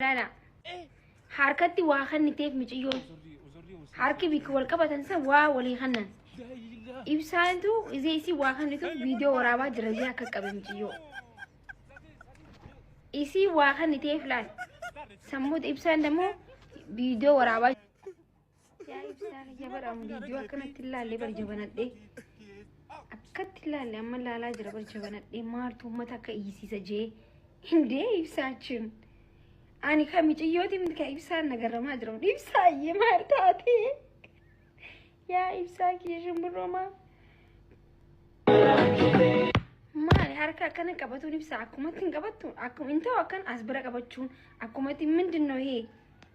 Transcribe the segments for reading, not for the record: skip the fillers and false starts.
Laala. Harkatti waa kenniteef miciyyoon. Harki bikka wal qabatan san waa walii kennan. Ibsaantu isee isii waa kennituuf viidiyoo waraabaa jira jee akka qabe miciyyoo. Isii waa kenniteef laal. Sammuuta ibsaan dammoo viidiyoo waraabaa Yaa ibsaa kiyya bara amma viidiyoo akkanatti ilaalle bar jabanadhee. Akkatti ilaalle amma ilaalaa jira bar jabanadhee maaltu uummata akka iyyisiisa jee. Indee ibsaachuun. Ani kan miciyyooti miti kan ibsaan nagarramaa jira. Ibsaayyee maal taatee? Yaa ibsaa kiyya shimbirroo maal? Maali harka akkana qabatuun ibsaa akkumatti hin qabattu akkuma hin ta'u akkan as bira qabachuun akkumatti ምንድን ነው ይሄ?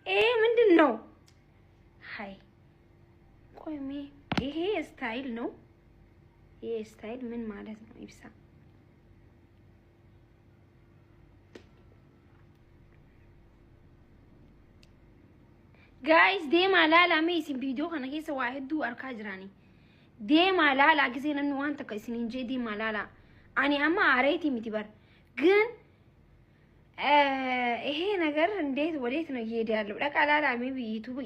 ይሄ ምንድን ነው? ሀይ ቆይ ይሄ ስታይል ነው። ይሄ ስታይል ምን ማለት ነው? ኢብሳ ጋይስ deemaa laalaa mee isin viidiyoo kana keessa waa hedduu arkaa jirani. Deemaa laalaa gisee namni waan takka isiniin jee deemaa laalaa. Ani amma aareetii miti bar ግን ይሄ ነገር እንዴት ወዴት ነው እየሄደ ያለው? dhaqaa laalaa mee ዩቱብ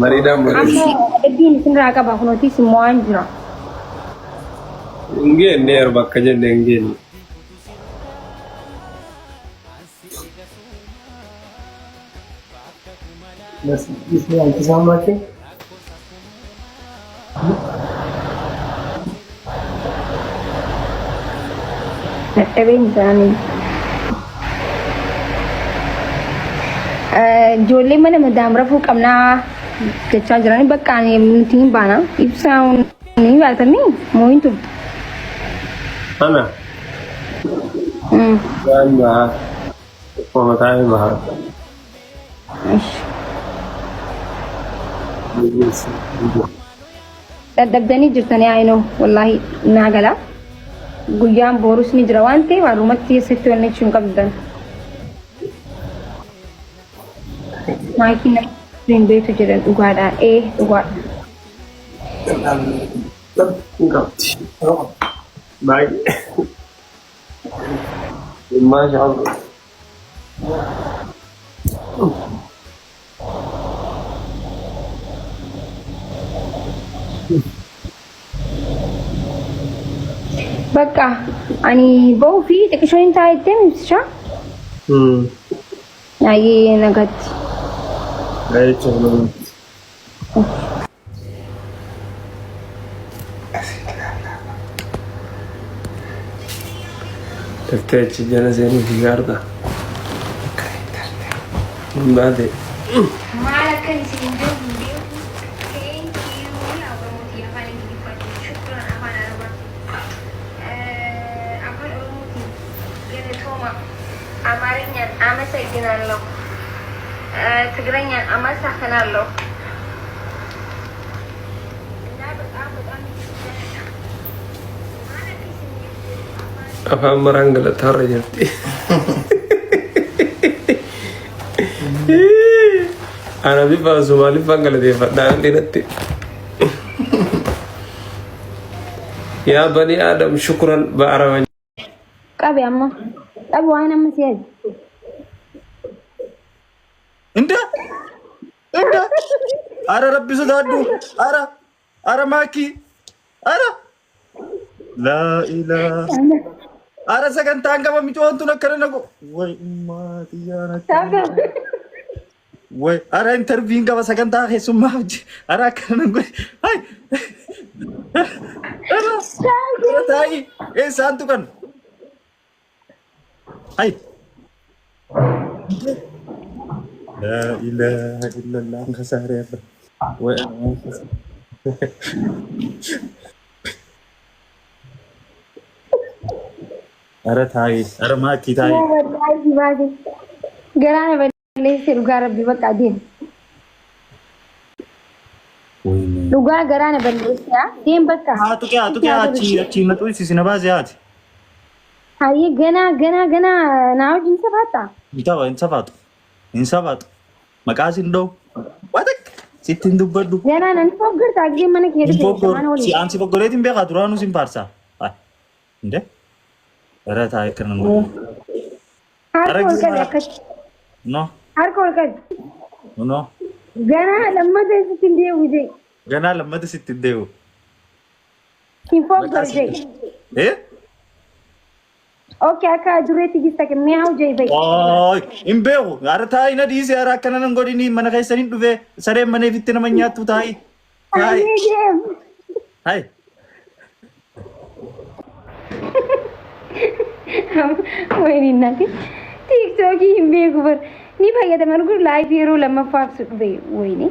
Bareedaan bareeda. Amma hedduun isinirraa qaba kunuutis immoo waan jira. Hin geenne yeroo bakka jenne hin geenne. አልተስማማችም? Dadhabeen isaanii. Ijoollee mana madaam rafuu qabnaa jechaa jiranii bakka ani nuti hin baana. Ibsaa ni baatamii moo hin turtu? Ana waan bahaa qofa taa'ee bahaa. Dadhabdanii jirtanii ayinoo wallaahi naa gala. Guyyaan boorus ni jira waan ta'eef har'umatti keessatti wanni jechuun hin qabdan. Maayikiin nama hin beektu jedhan dhugaadha. Ee dhugaadha. Hin qabdi. Baay'ee. Maasha Allah. Bakka ani ba'uu fi xiqqishoo hin taa'ettee ibsishaa. Baay'ee nagatti. Baay'ee Daftee achi jala seenuu fi gaarda. Hin baate. Maal akkan isin jedhu hin beeku. Thank you yaa Oromootii afaan Ingiliffaatiin shukran afaan Arabaatiin afaan Oromootiin galatooma Amaarinyaan አመሰግናለሁ ትግረኛን አመሰግናለሁ እና በጣም በጣም maal akka isin jedhu afaan Afaan maraan galataarra jirti. Ana bifa Somaaliffaan galateeffadha dhiiratti. Yaa bani Aadam shukran ba'arama. Qabi amma qabi waan amma si yaadu. እንደ እንደ አረ ረቢ sodaadhu አረ አረ ማኪ አረ ላኢላha አረ sagantaan qaba micoon tun akkana nagu way ummaatiyyaan akkana way አረ interview'n qaba sagantaa keessummaa hojii አረ akkana nagu hay አረ taa'i eessaan tuqan hay لا إله إلا الله خسارة وأنا أرى تاي أرى ماكي تاي Garaa na balleessee dhugaa rabbi bakka adeemu. Dhugaa garaa na balleessee deem bakka. Haatu kee haatu kee achi achi na xuqisi si na baase haati. Hayyee ganaa ganaa ganaa naa wajjin safaata. Hin tapha hin safaatu hin safaatu maqaa sin dha'u waa takka sitti hin dubbadhu. Ganaa nan foggorta gisee mana kee Hin dhufe foggor shamaan si waliin. aan si foggoreetiin beekaa duraanuu sin faarsaa. Inde? Ara taa'i akkana nan godhin. Harka Ara ol qabi gisee akkatti. No. Harka ol qabi. No. Ganaa lammata sitti hin deebi'u jee. Ganaa lammata sitti hin deebi'u. Hin foggor jee. Eh? Okay, akka dureetti gista kennee haa jee ba'i. Ooy, hin beeku. Ara taa'i na dhiisi. Ara akkana nan godhini mana keessan hin dhufe. Sareen mana ifitti nama nyaattu taa'i. Taa'i. Ani deem. Hai. Wayni nati. Tiiktookii hin beeku bar. Ni fayyadaman kun laayifii yeroo lammaffaaf si dhufe wayni.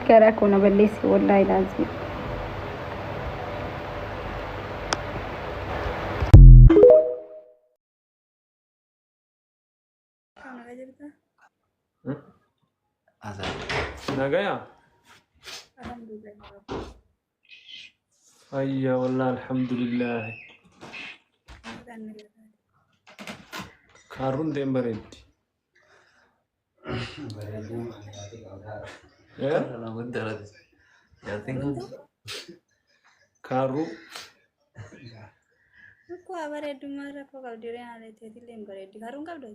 Garaa koo na balleesse wallaahi laazim. Nagaya? Ayya wallah alhamdulillah. Kaarruun ta'een bareeddi. Eh? Kaarruu. Akkuma bareeddummaa rakkoo qabdi reen aleeteetillee hin bareeddi. Karuun qabdu?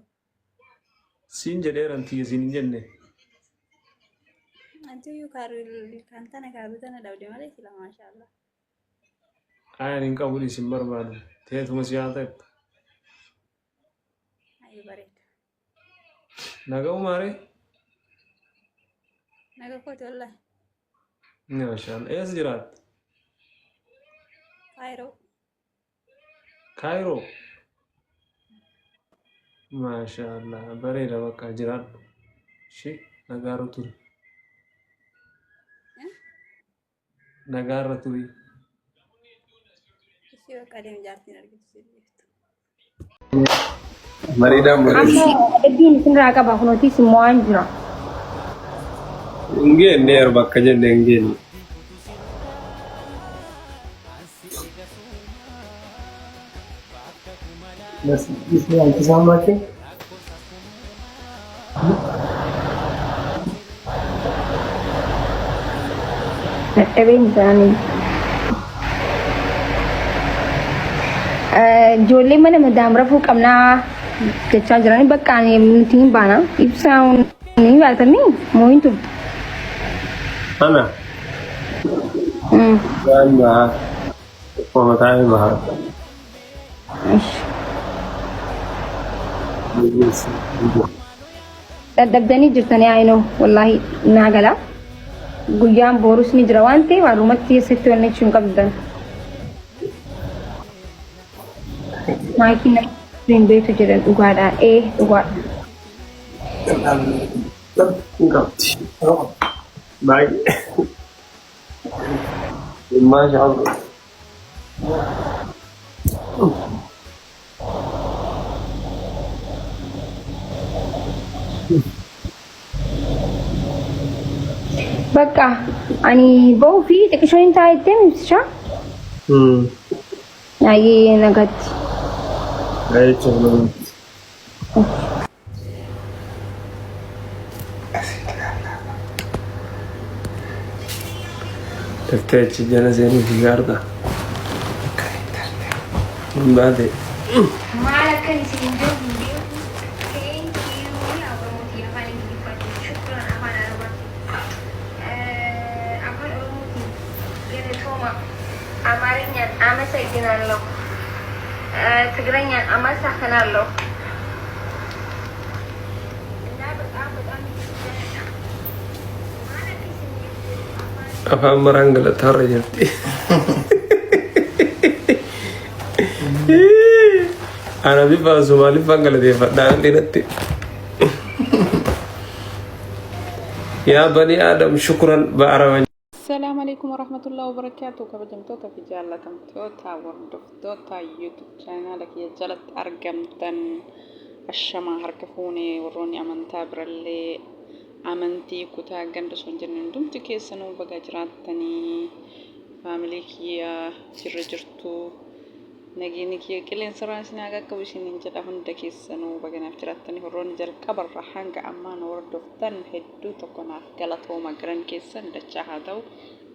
Siin jedheeran tiyya siin hin jenne. Anti iyyuu kaaruu kan tana kaaruu tana dhabde malee sila maashaallah. Ayan hin qabu isin barbaadu. Teetuma si haa ta'e. Ayyuu bareeda. Naga'u maaree? Naga kooti wallahi. Maashaallah. Eessa jiraatta? Kaayiroo. Kaayiroo. Maashaallah. Bareeda bakka jiraadhu. Shi nagaarra turi. Nagaarra turi. Ishii bakka deemu jaartiin argitu si dhiiftu. Bareedaan bareeda. Amma hedduun isinirraa qaba kunuutis immoo waan jira. Hin geenne yeroo bakka jenne hin geenne. አልተሰማችም? Dadhabeen isaanii. Ijoollee mana madaam rafuu qabnaa jechaa jiranii bakka ani nuti hin baana. Ibsaa ni baatamii moo hin turtu? Ana waan bahaa qofa taa'ee bahaa. Dadhabdanii jirtanii ayinoo wallaahi naa gala. Guyyaan boorus ni jira waan ta'eef har'umatti keessatti wanni jechuun qabdan. Maayikiin nama hin beektu jedhan dhugaadha. Ee dhugaadha. Hin qabdi. Baay'ee. Maashaallah. Bakka ani ba'uu fi xiqqishoo hin taa'ettee ibsishaa. Baay'ee nagatti. Jechuun daftee achi jala seenuu fi gaarda. Hin baate. Maal akkan isin hin jiru hin beeku. Thank you Oromootiin afaan Ingiliffaatiin shukran afaan Arabaatiin afaan Oromootiin galatooma አማርኛን አመሰግናለሁ ትግረኛን አመሰግናለሁ እና በጣም በጣም Afaan maraan galataarra jirti. Arabiffaa Somaaliffaan galateeffadhaa dhiiratti. Yaa bani Aadam shukran ba'arama. Assalaamu Aleykum Warahmatullahi Wabarakaatuh Kabajamtoota fi jaallatamtoota hordoftoota YouTube chaanaala kiyya jalatti argamtan ashamaa harka fuune warroonni amantaa birallee amantii kutaa ganda osoo hin jenne hundumti keessanuu baga jiraattanii faamilii kiyya jirra jirtu Nageenyi kiyya qilleensarraan isin haa qaqqabu isiniin jedha hunda keessanuu baga naaf jiraattanii warroonni jalqabarraa hanga ammaa na hordoftan hedduu tokko naaf galatooma garan keessan dachaa haa ta'u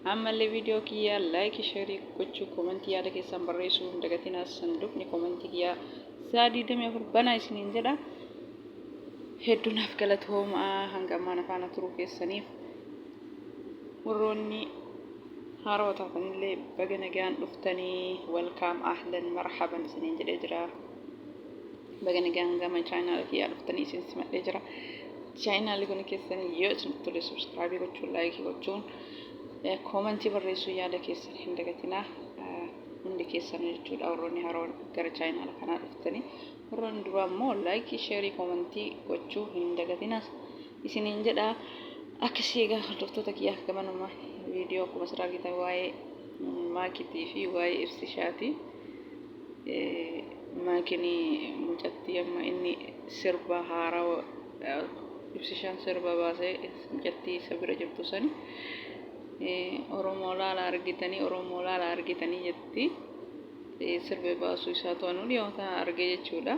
Ammallee viidiyoo kiyya like, share gochuu, comment yaada keessan barreessuu hin dagatinaa. Sanduuqni comment kiyyaa sa'a 24 banaa isiniin jedha. Hedduu naaf galatoomaa hanga ammaa na faana turuu keessaniif. Warroonni haarawaa taatanillee baga nagaan dhuftanii, welcome, ahlan marhaban isiniin jedhee jira. Baga nagaan gama chaanaala kiyyaa dhuftanii isin simadhee jira. Chaanaalli kun keessan yoo isinitti tole subscribe gochuun, like gochuun, comment barreessuu yaada keessan hin dagatinaa. Hundi keessan jechuudha warroonni haroon gara chaanaala kanaa dhuftanii. Warroonni duraa immoo like, share, comment gochuu hin dagatinaa isiniin jedha. Akkasii egaa hordoftoota kiyyaa, gamanuma viidiyoo akkuma asirraa argitan waa'ee maakitii fi waa'ee ibsishaati. Maakiin mucattii amma inni sirba haaraa ibsishaan sirba baasee mucattii isa bira jirtu sani "Oromoo laala argitanii, Oromoo laala argitanii" jetti. Sirba baasuu isaa to'annuu dhiyoota argee jechuudha.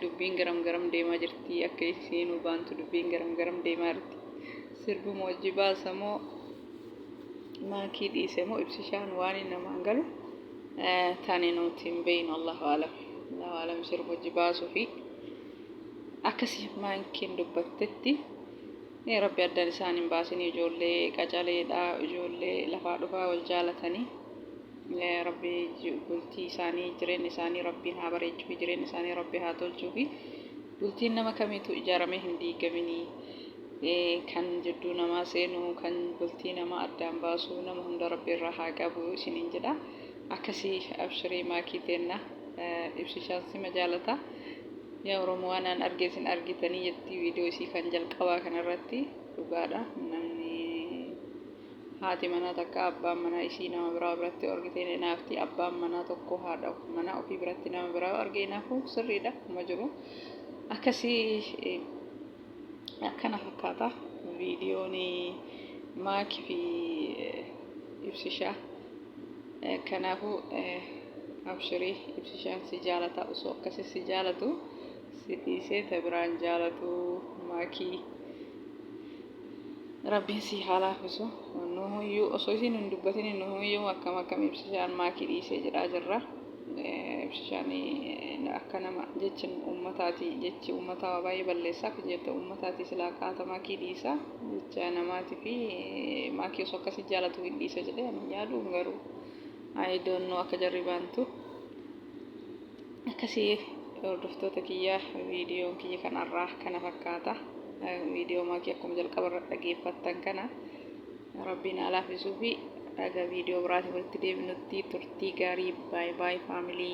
Dubbiin garam garam deemaa jirti, akka isiinuu baantu dubbiin garam garam deemaa jirti. Sirbuma hojii baasamoo maakii dhiise moo ibsishaan waan inni namaan galu taane nuti hin beeynu. Allahu alam, Allahu alam. Sirba hojii baasuu fi akkasii maakiin dubbattetti. Rabbi addaan isaan hin baasin. Ijoollee qacaleedha, ijoollee lafaa dhufaa wal jaalatanii. Rabbi bultii isaanii, jireenya isaanii Rabbiin haa bareechuu fi jireenya isaanii Rabbi haa tolchuu fi bultiin nama kamiitu ijaaramee hin diigaminii. Kan jidduu namaa seenu, kan bultii namaa addaan baasu, nama hunda Rabbi irraa haa qabu isiniin jedha. Akkasii abshirii maakii teenna, ibsishaan sima jaalata. "Yaa Oromoo, waan an arge isin argitanii" jetti viidiyoo isii kan jalqabaa kanarratti. Dhugaadha, namni haati manaa takka abbaan manaa isii nama biraa biratti argitee ni naafti. Abbaan manaa tokko haadha manaa ofii biratti nama biraa argee naafu sirriidha, kuma jiru. Akkasii akkana fakkaata viidiyoon maakii fi ibsishaa. Kanaafuu abshirii, ibsishaan si jaalata. Osoo akkasii si jaalatu si dhiisee ta biraan jaalatu. Maakii, Rabbiin si haa laaffisu. Nuhuyyuu osoo isiin hin dubbatin nuhuyyuu akkam akkam ibsishaan maakii dhiisee jedhaa jirra. Ibsishaan akka nama jechi uummataati, jechi uummataa waa baay'ee balleessa. Akka jette uummataati silaa qaata maakii dhiisa jecha namaati fi maakii osoo akkasii jaalatu hin dhiisa jedhee ani yaadu garuu I don't know akka jarri baantu. Akkasii hordoftoota kiyya, viidiyoon kiyya kanarraa kana fakkaata. Viidiyoo maakii akkuma jalqaba irra dhageeffattan kana. Rabbiin haa laaffisuu fi dhaga viidiyoo biraatiin walitti deebinutti turtii gaarii. Bye bye, family.